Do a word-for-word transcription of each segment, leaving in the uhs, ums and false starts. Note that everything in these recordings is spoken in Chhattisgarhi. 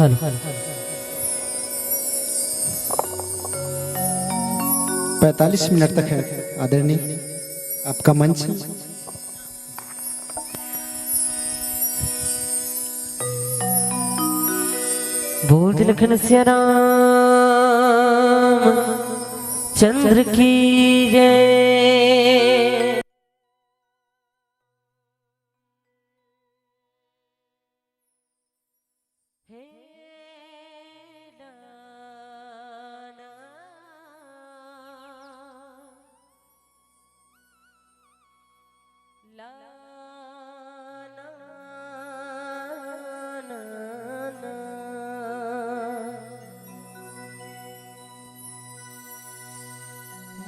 हेलो। पैंतालीस मिनट तक है आदरणीय आपका मंच। बोल लखन सिया राम चंद्र की जय।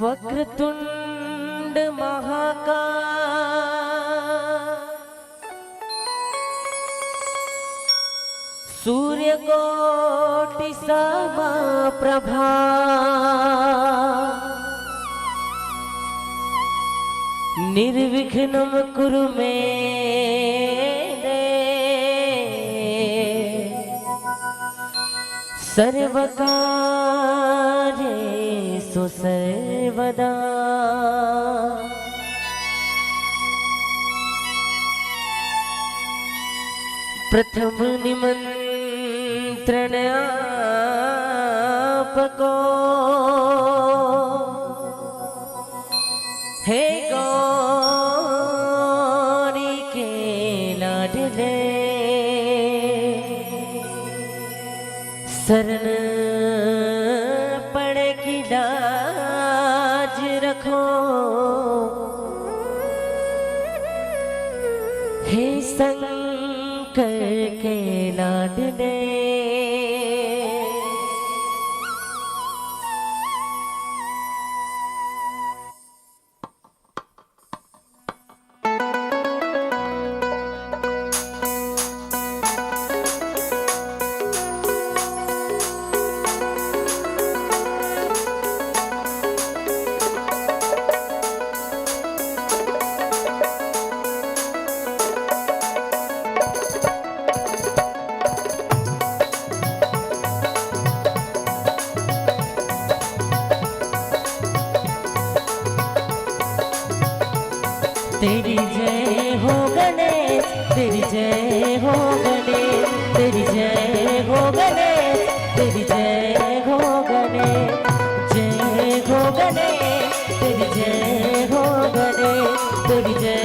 वक्रतुंड महाकाय, सूर्यकोटि समप्रभा, निर्विघ्नं कुरु मे देव, सर्वकार्येषु सर्वदा। प्रथम निमंत्रण आपको, हे गौरी के लाडले, शरण पड़ की लाज रखो, हे शंकर के लाडले। तेरी जय हो गणेश, तेरी जय हो गणेश, तेरी जय हो गणेश, तेरी जय हो गणेश, जय हो गणेश, तेरी जय हो गणेश, तेरी जय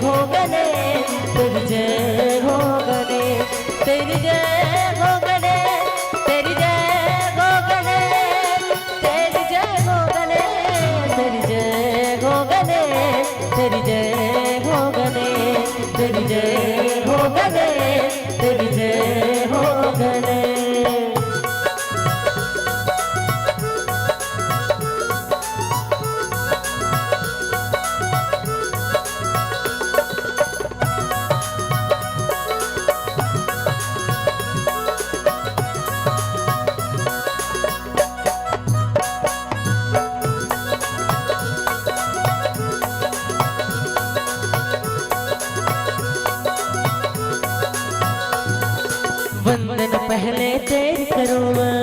हो गणेश, तेरी जय हो गणेश, तेरी जय हो गणेश, तेरी जय हो गणेश, तेरी जय हो गणेश, तेरी जय हो गणेश, तेरी जय हो गणेश, तेरी जय हो गणेश, तेरी जय हो गणेश। वंदन पहले तेरी करूं मैं,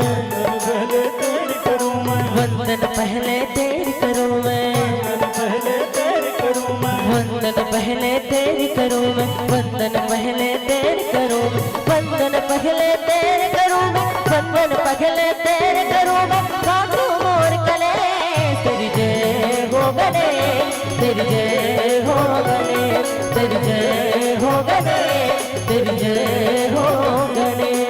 वंदन पहले तेरी करूं मैं, वंदन पहले तेरी करूं मैं, वंदन पहले तेरी करूं मैं, वंदन पहले तेरी करूं मैं, वंदन पहले तेरी करूं मैं, वंदन पहले तेरी करूं मैं, वंदन पहले तेरी करूं मैं, काटू मोर कलेश। तेरी जय हो गणेश, तेरी जय हो गणेश, तेरी जय हो गणेश, तेरी जय हो गणेश।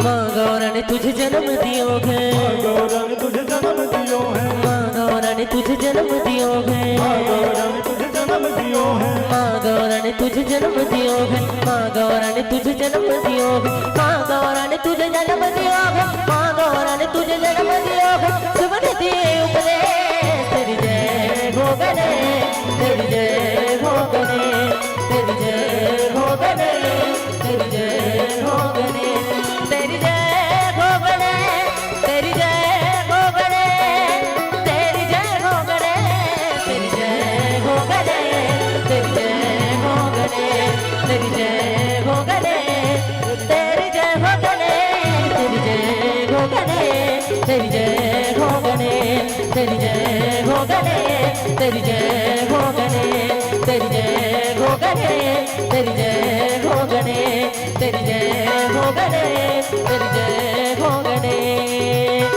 माँ गौरा ने तुझे जन्म दियो है, माँ गौरा ने तुझे जन्म दियो है, माँ गौरा ने तुझे जन्म दियो है, माँ गौरा ने तुझे जन्म दियो है, माँ गौरा ने तुझे जन्म दियो है, माँ गौरा ने तुझे जन्म दियो है, माँ गौरा ने तुझे जन्म दियो है, माँ गौरा ने तुझे जन्म दियो शुभ निधि उपदेश। तेरी जय हो गणेश, तेरी जय हो गणेश, तेरी जय हो गणेश, तेरी जय हो गणेश, तेरी जय हो गणेश, तेरी जय हो गणेश, तेरी जय हो गणेश, तेरी जय हो गणेश, तेरी जय हो गणेश, तेरी जय हो गणेश, तेरी जय हो गणेश, तेरी जय हो गणेश, तेरी जय हो गणेश, तेरी जय हो गणेश, तेरी जय हो गणेश, तेरी जय हो गणेश, तेरी जय हो गणेश, तेरी जय हो गणेश, तेरी जय हो गणेश।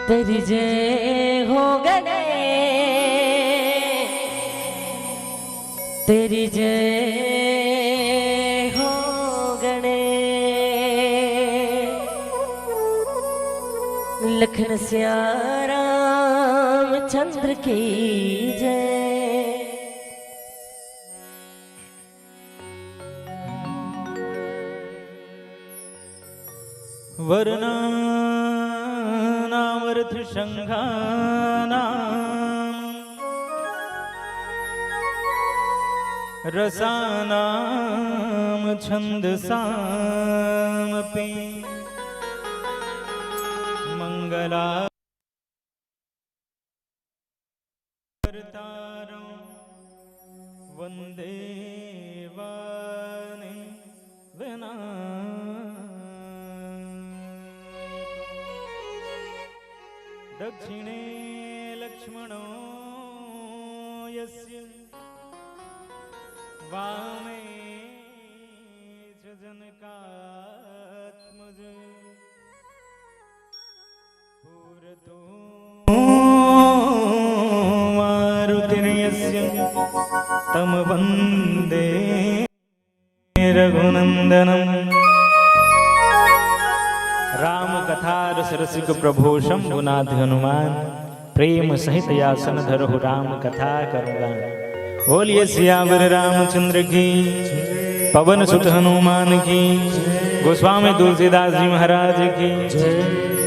तेरी जय हो गणेश, तेरी जय हो गणेश। लखन सिया रामचंद्र की जय। वर्णानामर्थसङ्घानां रसानां छन्दसामपि मङ्गला कर्तारं वन्दे वाणीं विना। दक्षिणे लक्ष्मणो यस्य वामे च जनकात्मज। पुरतो मारुतिर्यस्य तं वन्दे रघुनन्दनम्। राम कथा रस रसिक प्रभो शंभुनाथ हनुमान, प्रेम सहित आसन धरहु राम कथा करुगान। बोलिए सियावर रामचंद्र की, पवन सुत हनुमान की, गोस्वामी तुलसीदास जी महाराज की।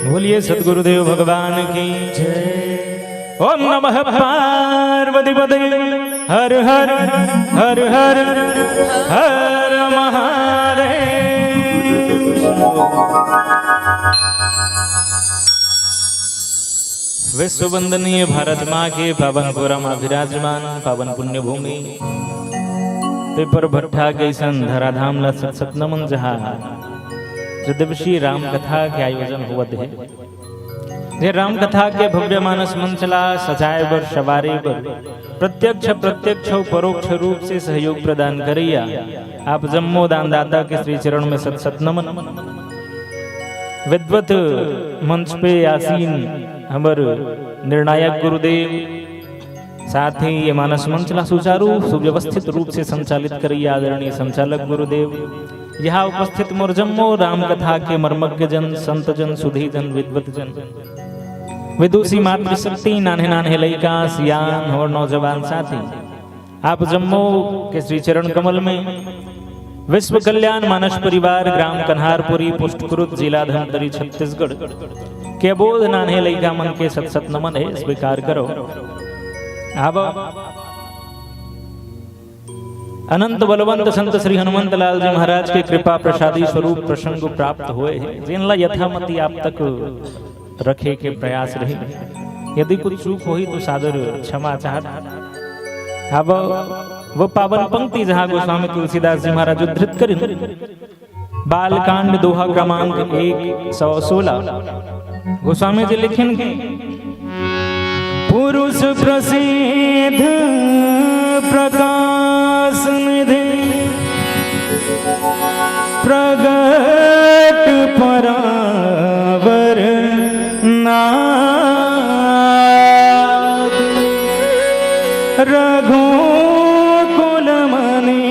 बोलिए सतगुरुदेव भगवान की। ओम नमः पार्वती पते, हर हर, हर हर, हर महादेव। विश्व वंदनीय भारत माँ के पावन गोरा माँ विराजमान पावन पुण्य भूमि पिपर भट्ठा के अइसन धराधाम ला सत सत नमन, जहाँ त्रिदिवसीय राम कथा के आयोजन होवत हे। जे राम कथा के भव्य मानस मंच ला सजाए बर, सवारे बर, प्रत्यक्ष, प्रत्यक्ष अउ परोक्ष रूप से सहयोग प्रदान करइया आप जम्मो दानदाता के श्री चरण में सत सत नमन। विद्वत मंच पे आसीन हमर निर्णायक गुरुदेव, साथ ही ये मानस मंच ला सुचारू सुव्यवस्थित रूप से संचालित करइया आदरणीय संचालक गुरुदेव, यहाँ उपस्थित मोर जम्मो राम कथा के मर्मज्ञ जन, संत जन, सुधी जन, विद्वत जन, विदुषी मातृशक्ति, नान्हे नान्हे लइका, सियान और नौजवान साथी, आप जम्मो के श्री चरण कमल में विश्व कल्याण मानस परिवार, ग्राम कन्हारपुरी, पोस्ट कुरुद, जिला धमतरी, छत्तीसगढ़ के अबोध नान्हे लइका मन के सत सत नमन हे, स्वीकार करो। अब अनंत बलवंत संत श्री हनुमंत लाल जी महाराज के कृपा प्रसादी स्वरूप प्रसंग प्राप्त होए हे, जेन ला यथामति आप तक रखे के प्रयास रही। यदि कुछ चूक होही तो सादर क्षमा चाहत। अब वो पावन पंक्ति जहाँ गोस्वामी तुलसीदास जी महाराज उद्धृत करिन, बालकांड दोहा क्रमांक एक सौ सोलह, गोस्वामी जी लिखिन कि पुरुष प्रसिद्ध प्रकाश निधि प्रगट परावर नाथ। रघुकुल मणि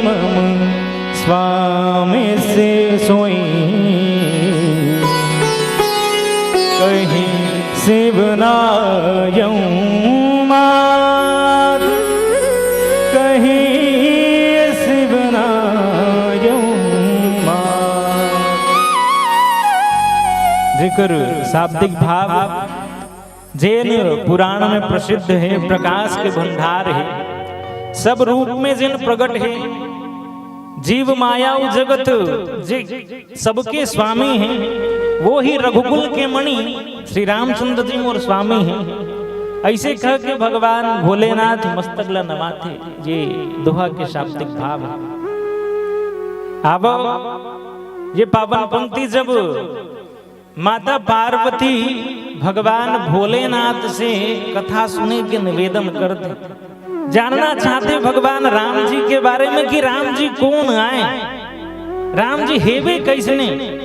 मम स्वामी से सोई, कहीं शिव नायऊ मात, कहीं शिव नायऊ मात। कर शाब्दिक भाव जेन पुराण में प्रसिद्ध हे, प्रकाश के भंडार हे, सब रूप में जेन प्रगट हे, जीव माया अउ जगत जे सबके स्वामी हे, वो ही रघुकुल के मणि श्री रामचंद्र जी मोर स्वामी हे। अइसे कह के भगवान भोलेनाथ मस्तक ला नवाथे। ये दोहा के शाब्दिक भाव हे। आवो, ये पावन पंक्ति जब माता पार्वती भगवान भोलेनाथ से कथा सुने के निवेदन करथे, जानना चाहथे भगवान राम जी के बारे में कि राम जी कोन आय, राम जी हेवे कइसने।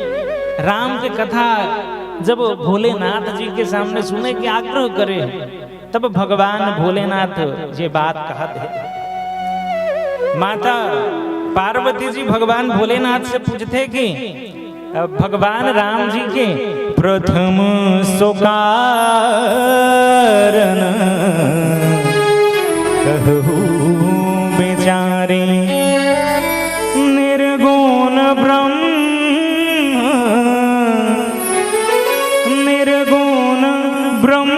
राम के कथा जब भोलेनाथ जी के सामने सुने के आग्रह करे, तब भगवान भोलेनाथ ये बात कहत हे। माता पार्वती जी भगवान भोलेनाथ से पूछथे कि भगवान राम जी के प्रथम सो कारण कहु बिचारे, निर्गुण ब्रह्म, निर्गुण ब्रह्म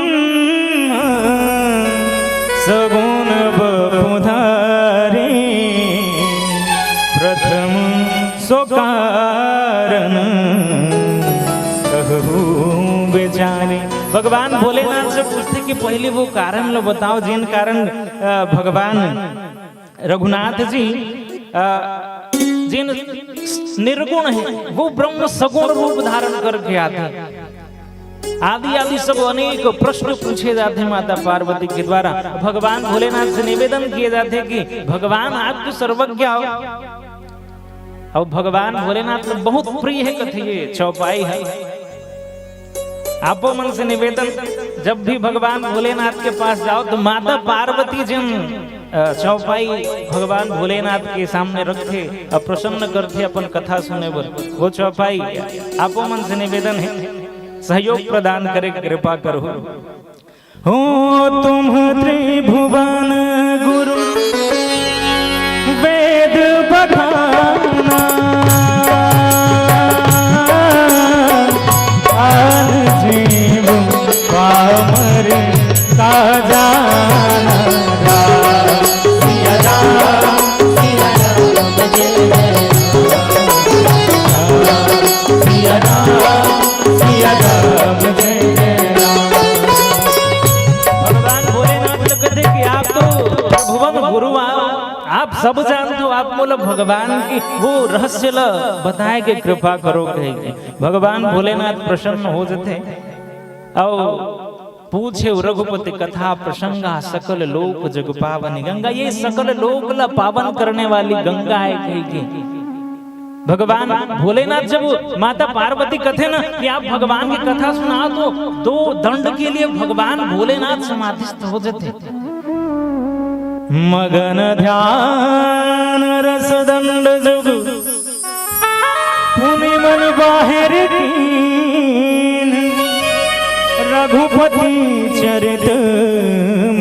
सगुण बपुधारी, प्रथम सो कारण कहु बिचारे। भगवान भोलेनाथ से पूछथे कि पहले वो कारण ला बताओ, जेन कारण, अ, भगवान रघुनाथ जी, अ, जेन निर्गुण हे, वो ब्रह्म सगुण रूप धारण करके आथे। आदि आदि सब अनेक प्रश्न पूछे जाथे माता पार्वती के द्वारा। भगवान भोलेनाथ से निवेदन किए जाथे कि भगवान आप तो सर्वज्ञ हो। अउ भगवान भोलेनाथ ला बहुत प्रिय हे कथे ये चौपाई हे। आपो मन से निवेदन, जब भी भगवान भोलेनाथ के पास जाओ तो माता पार्वती जेन, अ, चौपाई भगवान भोलेनाथ के सामने रखथे अउ प्रसन्न करथे अपन कथा सुने बर, वो चौपाई आपो मन से निवेदन हे, सहयोग प्रदान करे के कृपा करहु। हो तुम त्रिभुवन गुरु वेद पठाना, आन जीव पामर का जाना। राम सिया राम, सिया राम जय जय राम। राम सिया राम, सिया राम जय जय राम। भगवान भोलेनाथ तो कहथे कि आप तो त्रिभुवन गुरु आओ, आप सब जानथो, आप मोला भगवान के वो रहस्य ला बताए के कृपा करो कहे के। भगवान भोलेनाथ प्रसन्न हो जथे। अउ पूछे रघुपति कथा प्रसंगा, सकल लोक जग पावनी गंगा, ये सकल लोक ला पावन करने वाली गंगा हे कहे के। भगवान भोलेनाथ जब माता पार्वती कथे ना कि आप भगवान की कथा सुनाओ, तो दो दंड के लिए भगवान भोलेनाथ समाधिस्थ हो जथे। मगन ध्यान रस दंड जब पुनि मन बाहर कीन, रघुपति चरित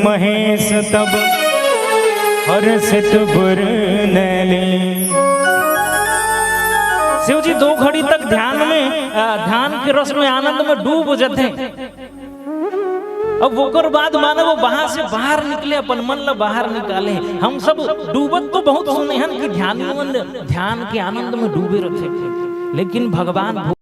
महेश तब हर्षित बरनली। शिव जी दो घड़ी तक ध्यान में, अ, ध्यान के रस में, आनंद में डूब जथे। अब ओकर बाद माने वो वहां से बाहर निकले, अपन मन ला बाहर निकाले। हम सब डूबत तो बहुत सुने हन कि ध्यानी मन ध्यान के आनंद में डूबे रथे, लेकिन भगवान भो-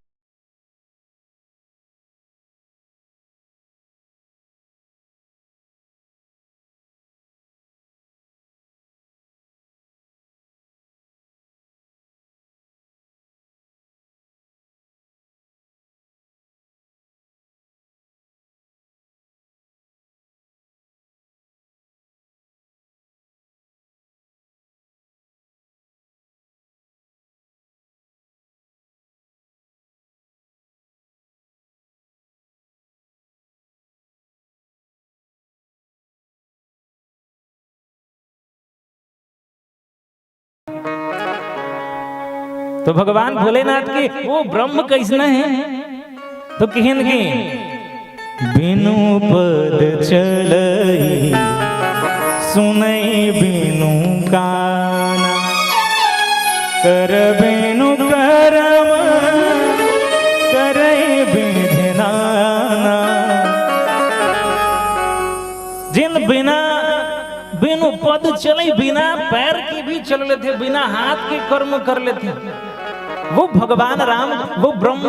तो भगवान भोलेनाथ के वो ब्रह्म कइसना हे? तो किहिन के बिनु पद चलई सुनई बिनु काना, कर बिनु करम करई बिनु बिना, बिनु पद चले, बिना पैर के भी चल लेथे, बिना हाथ के कर्म कर लेथे। वो भगवान राम, वो ब्रह्म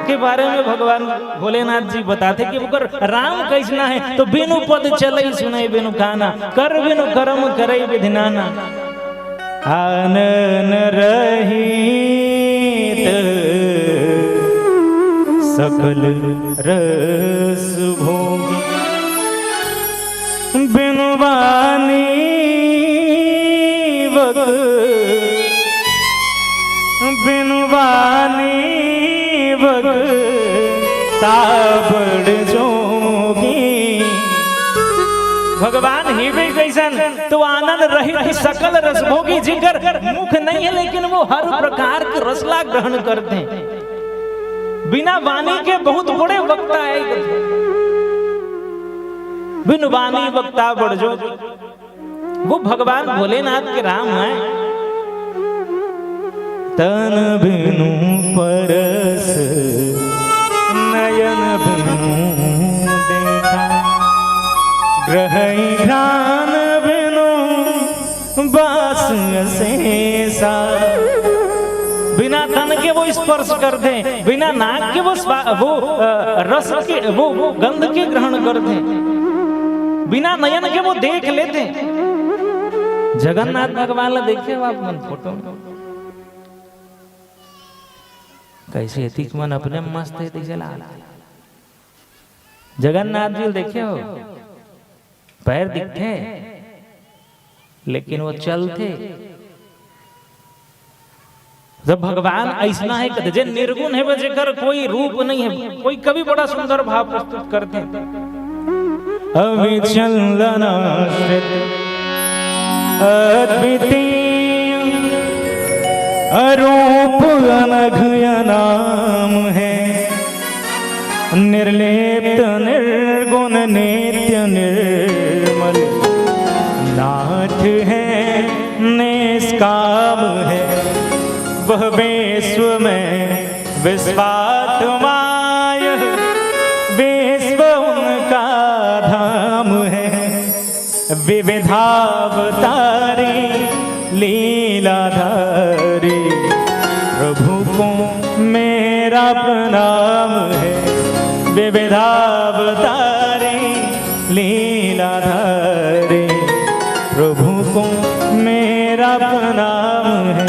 के बारे में भगवान भोलेनाथ जी बताथे कि ओकर राम कैसना है, तो बिनु पद चले सुने बिनु काना, कर बिनु कर्म करे विधि नाना। आनन रहित सकल रस भोगी। बिनु बानी वक, बिनु बानी वक ताबड़ जोगी। भगवान ही भी कैसन, तो आनंद रहित सकल रस भोगी, जिकर मुख नहीं है लेकिन वो हर प्रकार के रसला ग्रहण करथे। बिना वाणी के बहुत बड़े वक्ता है। बिनु वाणी वक्ता बड़ जोगी। वो भगवान भोलेनाथ के राम है। तन बिनु परस नयन बिनु देखा, ग्रहई घ्राण बिनु बास असेसा। बिना तन के वो स्पर्श करथे, बिना नाक के वो स्वा-, वो, अ, रस के, वो, वो गंध के ग्रहण करथे, बिना नयन के वो देख लेथे। जगन्नाथ भगवान ला देखे हो आप मन फोटो में? कैसे अतिक मन अपने मस्त है, तैसे ला जगन्नाथ जी देखे हो? पैर दिखथे, लेकिन वो चलथे। जब भगवान ऐसना है, कथे जे निर्गुण है, जेकर कोई रूप नहीं है, कोई कवि बड़ा सुंदर भाव प्रस्तुत करथे। अविचल अनाश्रित अद्वितीय, अरूप अनघ अनाम है। निर्लिप्त निर्गुण नित्य निर्मल नाथ है, निष्काम है वह विश्व में विश्वात्माय, विश्व उनका धाम है। विविधावतारी लीलाधारी प्रभु को मेरा प्रणाम है। विविधावतारी लीलाधारी प्रभु को मेरा प्रणाम है।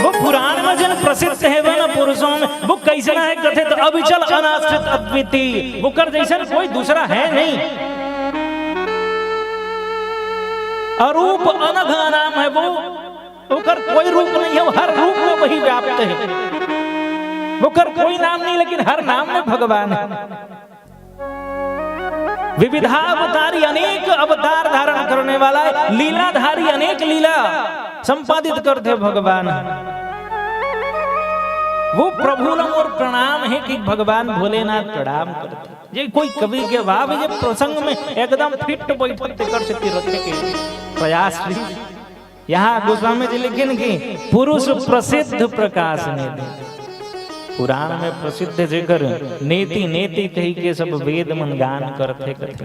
वो पुराण में जिन प्रसिद्ध है, वो न पुरुषों में, वो कैसे है कथित अविचल अनाश्रित अद्वितीय, वो कर जैसन कोई दूसरा है नहीं। अरूप अनघ नाम है वो, ओकर कोई रूप नहीं है, वो हर रूप में वही व्याप्त है। ओकर कोई नाम नहीं, लेकिन हर नाम में भगवान है। विविधावतारी, अनेक अवतार धारण करने वाला है, लीलाधारी, अनेक लीला संपादित करथे भगवान। वो प्रभु ला मोर प्रणाम है कि भगवान भोलेनाथ प्रणाम करथे। ये कोई कवि के भाव, ये प्रसंग में एकदम फिट बैठत तेकर सेती रखे के प्रयास भी। यहाँ गोस्वामी जी लिखिन कि पुरुष प्रसिद्ध प्रकाश नेति। पुराण में प्रसिद्ध जेकर नेति नेति कहि के सब वेद मन गान करथे कथे।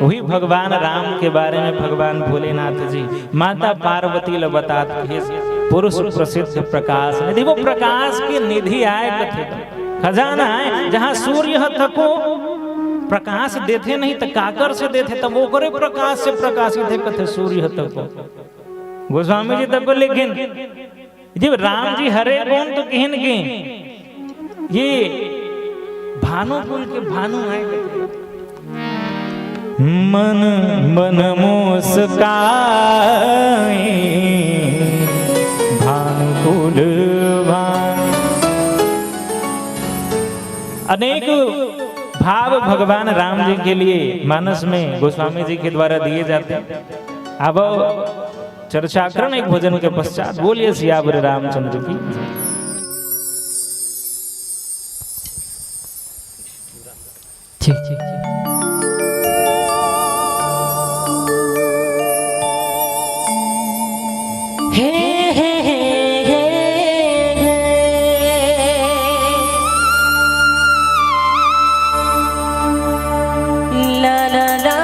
वही भगवान राम के बारे में भगवान भोलेनाथ जी माता पार्वती ल बतात हे पुरुष प्रसिद्ध प्रकाश निधि। वो प्रकाश के निधि आय कथे, खजाना आय, जहाँ सूर्य ह थको प्रकाश देथे नहीं त काकर से देथे, तब ओकरे प्रकाश से प्रकाशित है कथे सूर्य ह थको। गोस्वामी जी तब लिखिन, जब राम जी हरे कौन तो किहिन कि ये भानु कुल के भानु आय। मन मन मुस्काए भानु कुल भानु। अनेक भाव भगवान राम जी के लिए मानस में गोस्वामी जी के द्वारा दिए जाते हैं। अब चर्चाकरण एक भजन के पश्चात बोलिए सियावर रामचंद्र की। ठीक, ठीक, ठीक। हे, हे, हे, हे, हे। ला, ला, ला।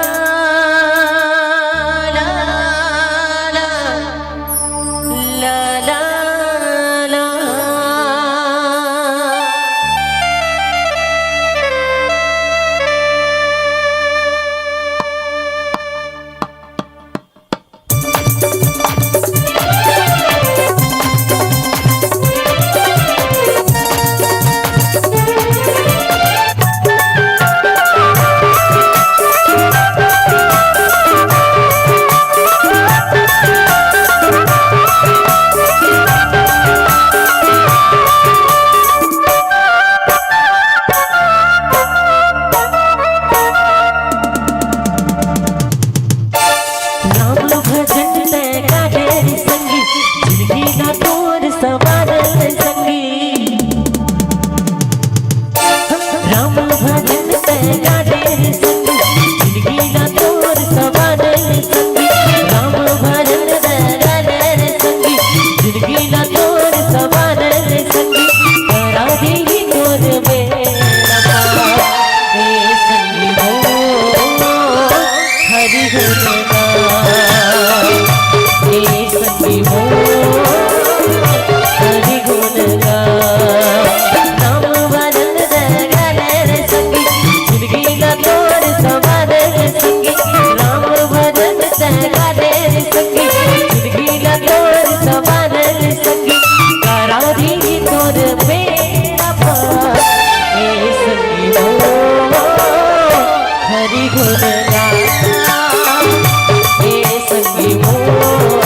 ए संगी मोर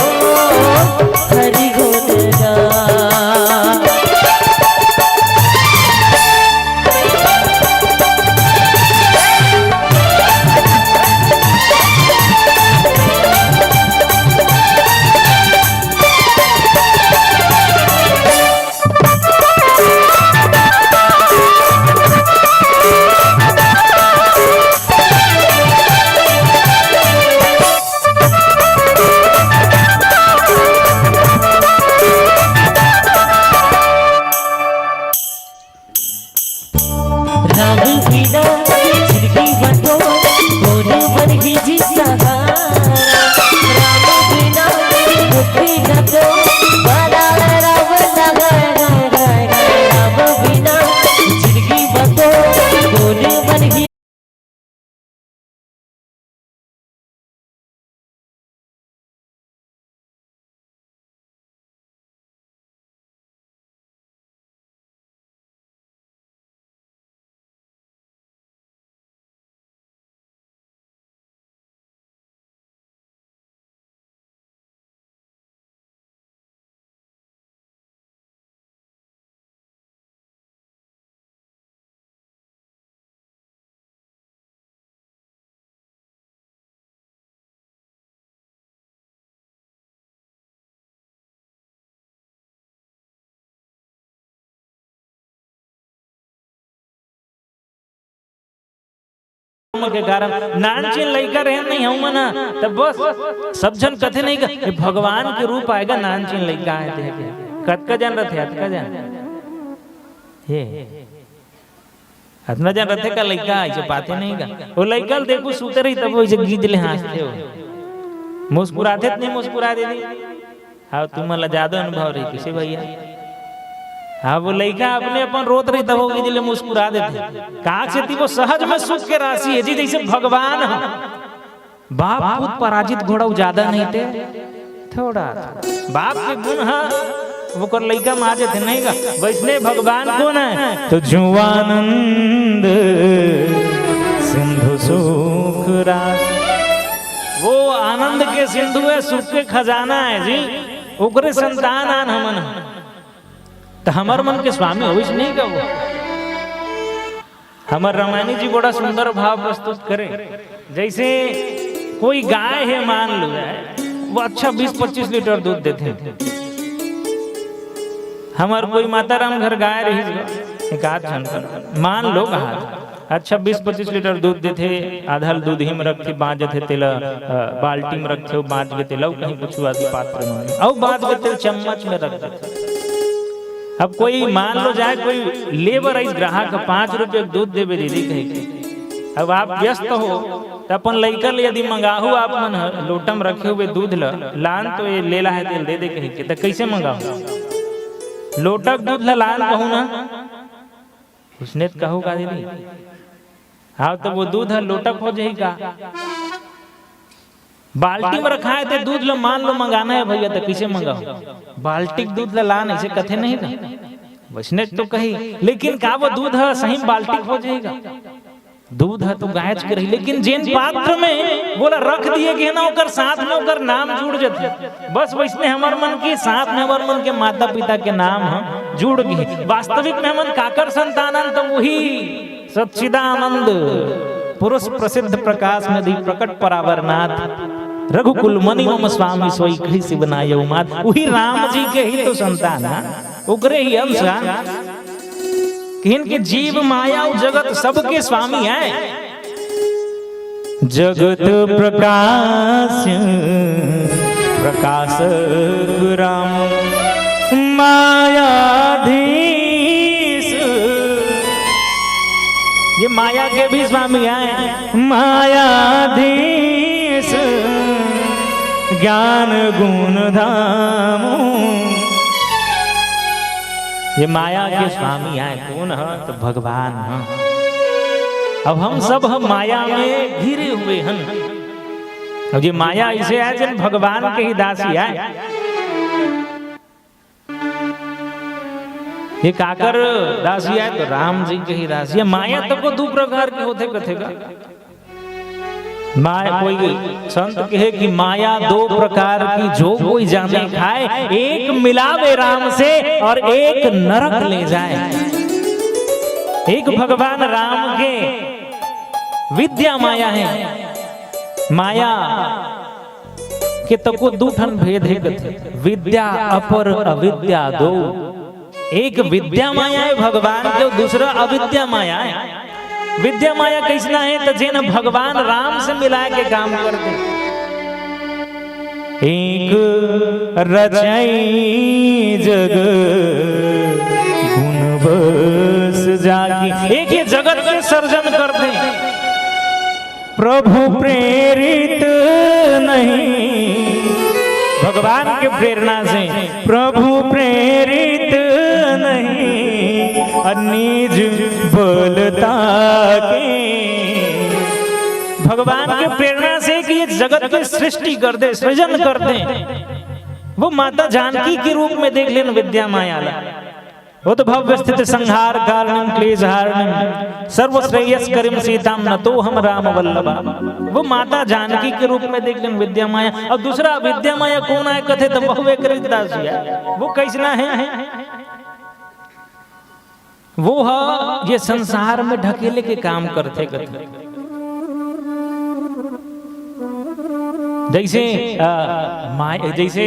हरि गुण गा। राम बिना जिंदगी बतो, कोन बनही जी सहारा। राम बिना मुक्ति न तो, बड़ा राम सहारा। राम बिना जिंदगी बतो, कोन बनही। के कारण नानचिन लइका रहे नहीं हूं मना, तब बस सब झन कथे नहीं का, "ए, भगवान के रूप आएगा, नानचिन लइका आए देख के।" कतका जन रथे, अतका जन। हे, अतना जन रथे का लइका, ऐसे पाते नहीं का। वो लइका ल देखो, सुते रही, तब वो ऐसे गीज ले हाँसथे हो। मुस्कुराथे त नहीं मुस्कुरा दे दी। हाँ, तुमन ला जादा अनुभव रही, कइसे भैया? हाँ, वो लइका अपने अपन रोत रही, तब वो गीज ले मुस्कुरा देथे। का सेती वो सहज में सुख के राशि हे जी, जैसे भगवान ह। बाप पूत पराजित घोड़ा जादा नहीं ते थोड़ा। बाप के गुण ह, ओकर लइका म आ जाथे नहीं का। वैसने भगवान कोन हे? तो जो आनंद सिंधु सुख रास। वो आनंद के सिंधु हे, सुख के खजाना हे जी, ओकरे संतान आन हमन ह। त हमर मन के स्वामी होइस नहीं का वो? हमर रामायणी जी बड़ा सुंदर भाव प्रस्तुत करे। जैसे कोई गाय हे, मान लो जाए, वो अच्छा बीस पच्चीस लीटर दूध देथे। हमर कोई माता राम घर गाय रही, एक आध झन कर, मान लो कहा, अच्छा बीस पच्चीस लीटर दूध देथे, आधा ल दूधी में रखथे, बाँच जथे तेला, अ, बाल्टी में रखथे, अउ बाँच के तेला अउ कहीं कुछ आदि पात्र में, अउ बाँच के तेल चम्मच में रख देथे। अब कोई मान लो जाए, कोई ले बर आइस ग्राहक ह, "पाँच रुपये के दूध देबे दीदी," कहे के। अब आप व्यस्त हो, त अपन लइका ले यदि मंगाहू आप मन ह, लोटा में रखे हुए दूध ल, लान तो ये ले ला हे तेल दे दे कहे के, त कइसे मंगाहू? लोटा के दूध ल लान कहू ना, उसने त कहू का दीदी? हाँ, त वो दूध ह लोटा हो जाही का? बाल्टी में रखा हे ते दूध ल मान लो मंगाना हे भैया, त कइसे मंगाहू? बाल्टी के दूध ल लान, अइसे कथे नहीं ना? वइसने तो कही, लेकिन का वो दूध ह सही में बाल्टी हो जाही का? दूध ह तो गायच के रही, लेकिन जेन पात्र में वोला रख दिए गे ना, ओकर साथ में ओकर नाम जुड़ जथे। बस वइसने हमर मन के साथ में हमर मन के माता पिता के नाम ह जुड़ गे। वास्तविक में हमन काकर संतान अन, त वही सच्चिदानंद पुरुष प्रसिद्ध प्रकाश निधि प्रकट परावरनाथ, रघुकुल मनि मम स्वामी सोई कहि शिव नायउ माथ। वही राम जी के ही तो संतान हे, ओकरे ही अंश हे। किहिन के जीव माया अउ जगत सबके स्वामी हे। जगत प्रकाश प्रकाशक राम मायाधीश। ये माया के भी स्वामी हे, मायाधीश ज्ञान गुण धाम। ये माया के स्वामी हे कोन ह? त भगवान ह। अब हम सब हम माया में घिरे हुए हन। अब ये माया अइसे हे, जेन भगवान के ही दासी हे। ये काकर दासी हे? त राम जी के ही दासी हे। माया तको दू प्रकार के होथे, कथे का। माया, कोई संत कहे कि माया दो प्रकार की, जो कोई जाने खाए, एक मिलावे राम से और एक नरक ले जाए। एक भगवान राम के विद्या माया हे। माया के तको दू ठन भेद हे कथे, विद्या अपर अविद्या दो। एक विद्या माया हे भगवान के, दूसरा अविद्या माया हे। विद्या माया कइसना हे? त जेन भगवान राम से मिलाय के काम करथे। एक रचई जग गुण बस जागी, एक ये जगत के सर्जन करथे। प्रभु प्रेरित नहीं, भगवान के प्रेरणा से, प्रभु प्रेरित नहीं, निज बलता के। भगवान के प्रेरणा से कि ये जगत के सृष्टि कर दे, सृजन कर दे, वो माता जानकी के रूप में देख लेन विद्या माया ला। उद्भव स्थिति संहार कारणम क्लेश हारणम सर्व श्रेयस्करीम सीताम नतोहम राम वल्लभा। वो माता जानकी के रूप में देख लेन विद्या माया। अउ दूसरा विद्या माया कोन आय कथे त बहुवे करित दास जी आय। वो कइसना हे? वो ह ये संसार में ढकेले के काम करथे कथे। जइसे, अ, माय-, जइसे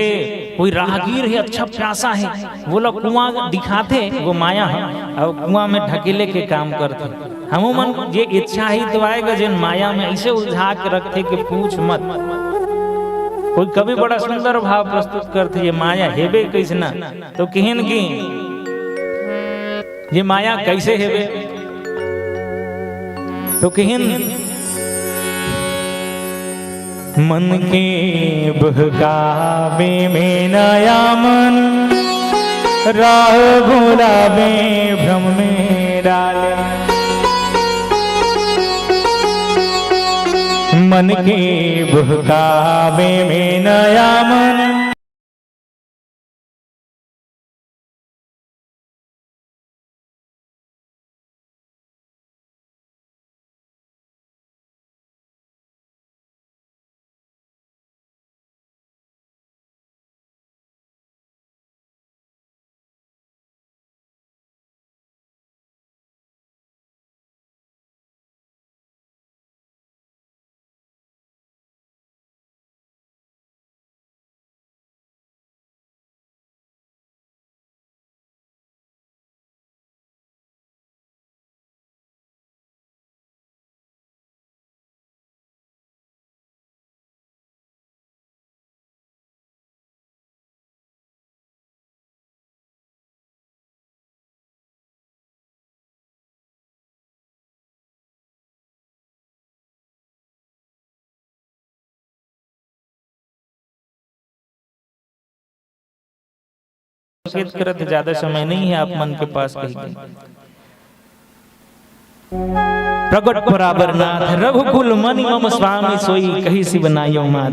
कोई राहगीर हे, अच्छा प्यासा हे, वोला कुआं दिखाथे, वो माया हे, अउ कुआं में ढकेले के काम करथे। हमू मन ये इच्छा ही तो आय गा, जेन माया में अइसे उलझा के रखथे कि पूछ मत। कोई कवि बड़ा सुंदर भाव प्रस्तुत करथे, ये माया हेबे कइसना, तो किहिन कि ये माया कइसे हेबे? तो किहिन, मन के बहकावे में नया मन, राह भुलावे भ्रम में डाले। मन के बहकावे में नया मन, संकेत करत, ज्यादा समय नहीं है आप मन के पास कही के। प्रगट बराबर नाथ, रघुकुल मनि मम स्वामी, सोई कहि शिव नायो माथ।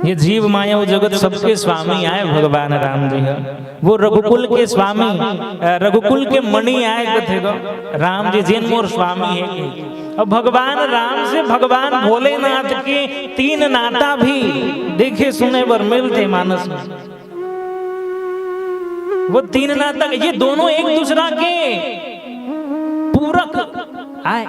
ये जीव माया, वो जगत सबके स्वामी आय भगवान राम जी ह। वो रघुकुल के स्वामी, अ, रघुकुल के मणि आय कथे गो, राम जी जेन मोर स्वामी हे। अब भगवान राम से भगवान भोलेनाथ के तीन नाता भी देखे सुने बर मिलथे मानस में। वो तीन नाता, ये दोनों एक दूसरा के पूरक आय।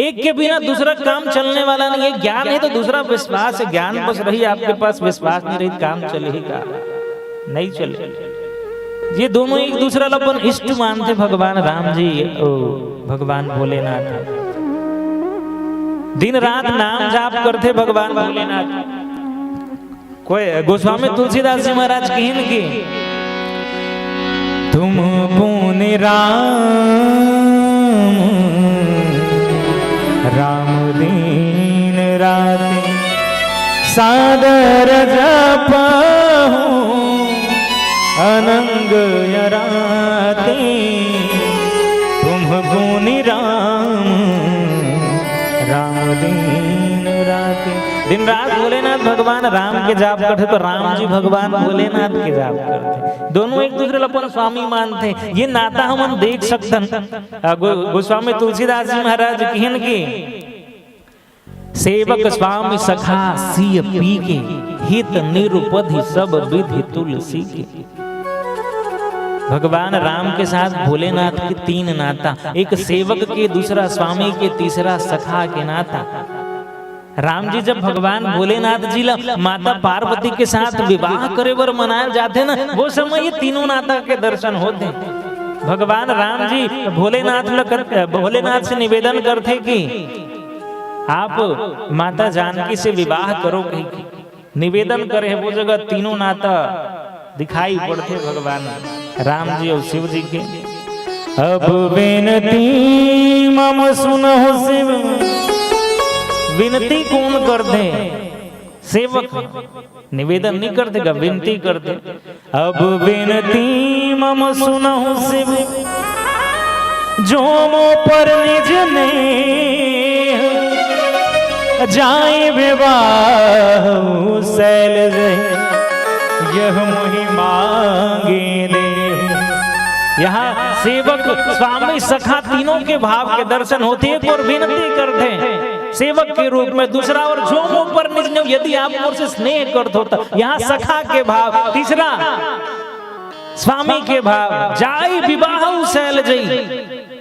एक के बिना दूसरा काम चलने वाला नहीं है। ज्ञान है तो दूसरा विश्वास है, ज्ञान बस रही आपके पास, विश्वास नहीं रही, काम चलेगा? नहीं चले। ये दोनों एक दूसरा ला अपन इष्ट मानथे, भगवान राम जी, ओ, भगवान भोलेनाथ। दिन रात नाम जाप करथे भगवान भोलेनाथ। कोई गोस्वामी तुलसीदास जी महाराज किहिन कि तुम पुनि राम, राम दीन राते, सादर जपहु अनंग अराते। तुम पुनि राम, राम दीन राते। दिन रात भोलेनाथ भगवान राम के जाप करथे, तो राम जी भगवान भोलेनाथ के जाप करथे। दोनों एक दूसरे ला अपन स्वामी मानथे। ये नाता हमन देख सकथन। अ, गो-, गोस्वामी तुलसीदास जी महाराज किहिन कि सेवक स्वामी सखा सिय पी के, हित निरुपधि सब विधि तुलसी के। भगवान राम के साथ भोलेनाथ के तीन नाता, एक सेवक के, दूसरा स्वामी के, तीसरा सखा के नाता। राम जी जब भगवान भोलेनाथ जी ला माता पार्वती के साथ विवाह करे बर मनाए जाथे ना, वो समय ये तीनों नाता के दर्शन होथे। भगवान राम जी भोलेनाथ ल-, भोलेनाथ से निवेदन करथे कि आप माता जानकी से विवाह करो कहिके निवेदन करे हे, वो जगह तीनों नाता दिखाई पड़थे भगवान राम जी अउ शिव जी के। अब विनती मम सुनहु शिव। विनती कोन करथे? सेवक निवेदन नहीं करथे गा, विनती करथे। अब विनती मम सुनहु शिव, जो मो पर निज नेह, जाय विवाह शैल जय, यह मोहि मांगे दे। यहाँ सेवक स्वामी सखा तीनों के भाव के दर्शन होथे, एक ओर विनती करथे सेवक के रूप में, दूसरा ओर जो मो पर निज नेह, यदि आप मोर से स्नेह करत हो त। यहाँ सखा के भाव, तीसरा स्वामी के भाव, जाय विवाह शैल जई।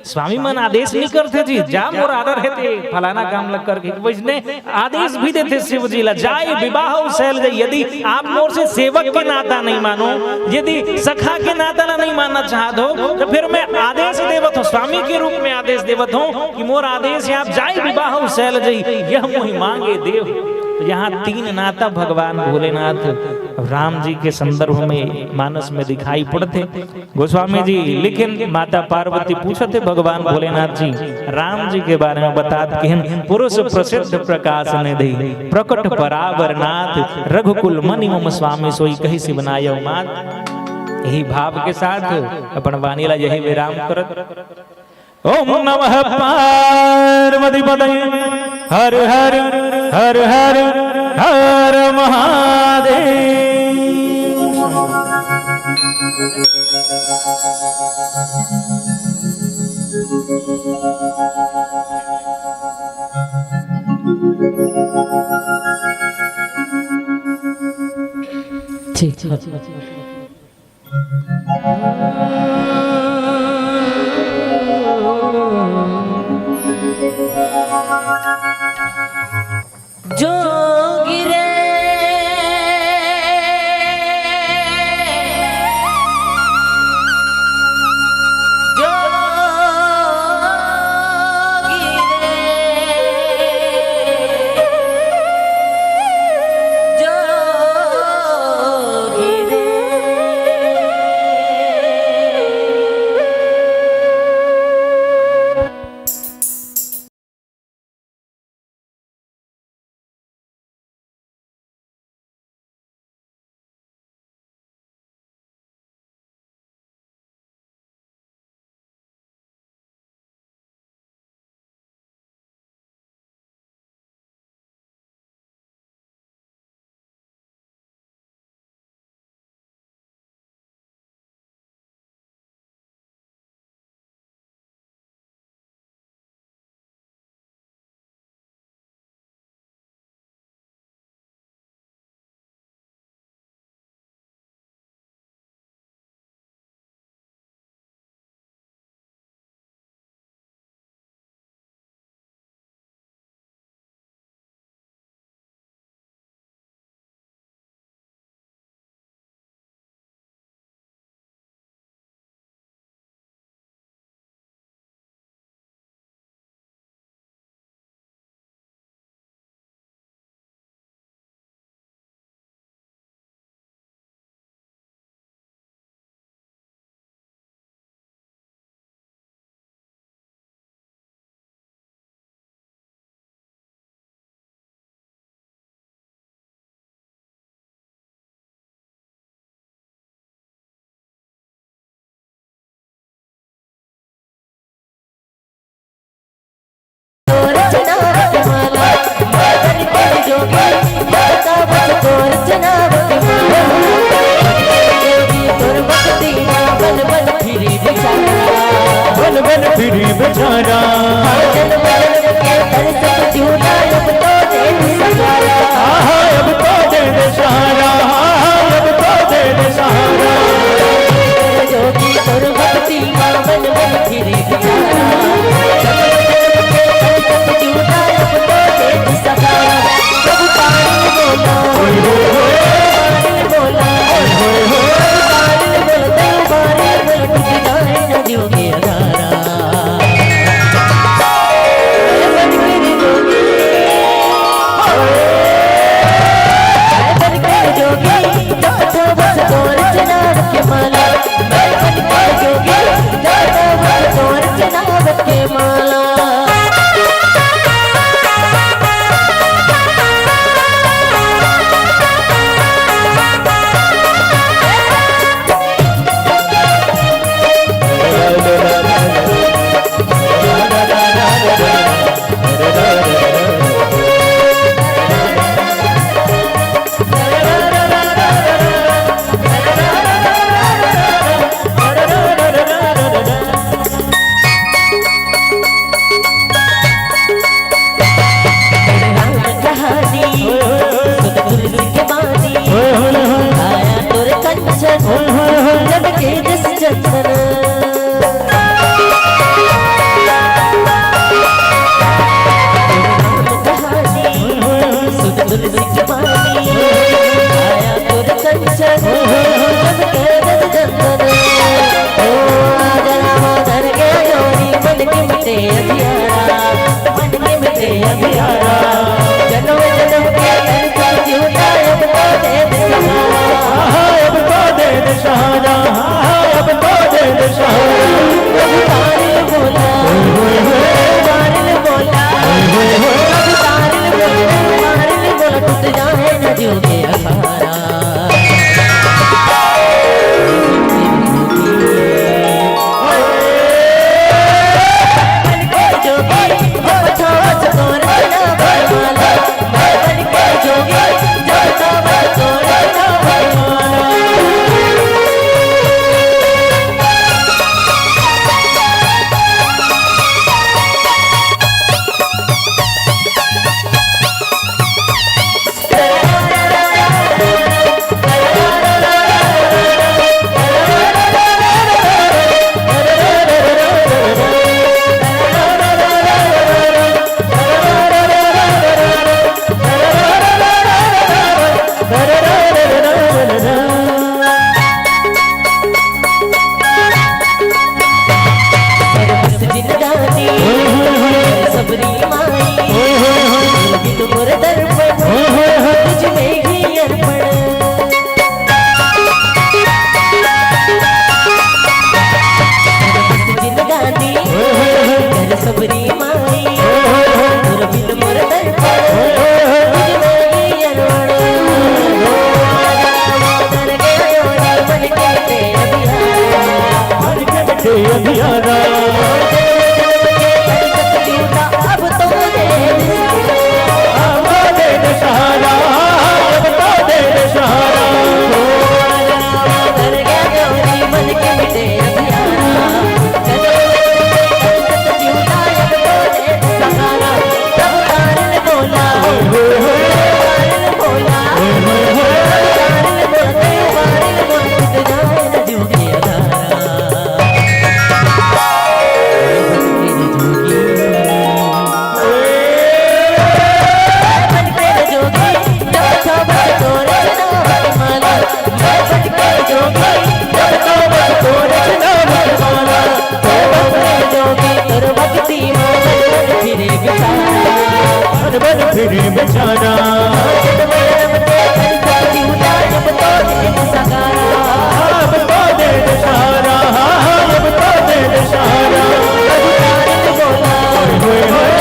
स्वामी मन आदेश नहीं करथे जी, जा मोर आदर हे ते फलाना काम लग करके, वैसने आदेश भी देथे शिव जी ला, जाय विवाह शैल जई। यदि आप मोर से सेवक के नाता नहीं मानो, यदि सखा के नाता ला नहीं मानना चाहत हो, तो फिर मैं आदेश देवत हूँ, स्वामी के रूप में आदेश देवत हूँ कि मोर आदेश हे, आप जाय विवाह शैल जई, यह मोहि मांगे देव। तो यहाँ तीन नाता भगवान भोलेनाथ राम जी के संदर्भ में मानस में दिखाई पड़थे। गोस्वामी जी लिखिन, माता पार्वती पूछत हे भगवान भोलेनाथ जी राम जी के बारे में, बतात किहिन, पुरुष प्रसिद्ध प्रकाश निधि, प्रकट परावर नाथ, रघुकुल मनि मम स्वामी, सोई कहि शिव नायव माथ। यही भाव के साथ अपन वाणी ला यही विराम करत, ओम नमः पार्वती पतये, हर हर, हर हर, हर महादेव। ठीक, ठीक। जोगी रे। प्यारा, मन के मिटे अंधियारा। जन्म जन्म के करता झूठा, अब तो दे दे सहारा। आहा, अब तो दे दे सहारा, आहा, अब तो दे दे सहारा। कभी तारिल बोला, ओए होए होए। तारिल बोला, ओए होए होए। कभी तारिल बोला, तारिल बोला, टूट जाए न जीव के अखारा। जिंदगानी सबरी माई, बिन मोर दर्पण, तुझ में ही अर्पण। जिंदगानी सबरी माई, बिन मोर दर्पण, तुझ में ही अर्पण। अंधियारा। अब तो दे दे सहारा, अब तो दे दे सहारा। फिर बेचारा। अब तो दे दे सहारा, अब तो दे दे सहारा। होए, होए।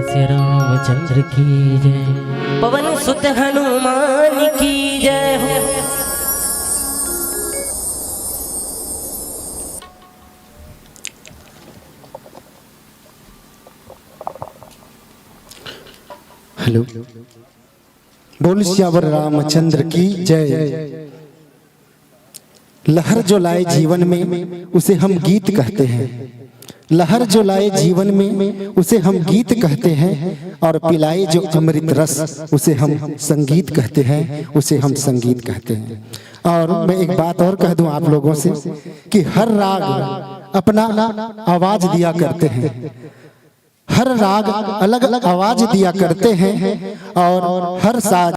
श्री रामचंद्र की जय। पवन सुत हनुमान की जय हो। हेलो। बोल सियावर रामचंद्र की जय। लहर जो लाए जीवन में, उसे हम गीत कहते हैं। लहर जो लाए जीवन में, उसे हम गीत कहते हैं। और पिलाए जो अमृत रस, उसे हम संगीत कहते हैं, उसे हम संगीत कहते हैं। और मैं एक बात और कह दूं आप लोगों से कि हर राग अपना आवाज दिया करते हैं। हर राग अलग-अलग आवाज दिया करते हैं और हर साज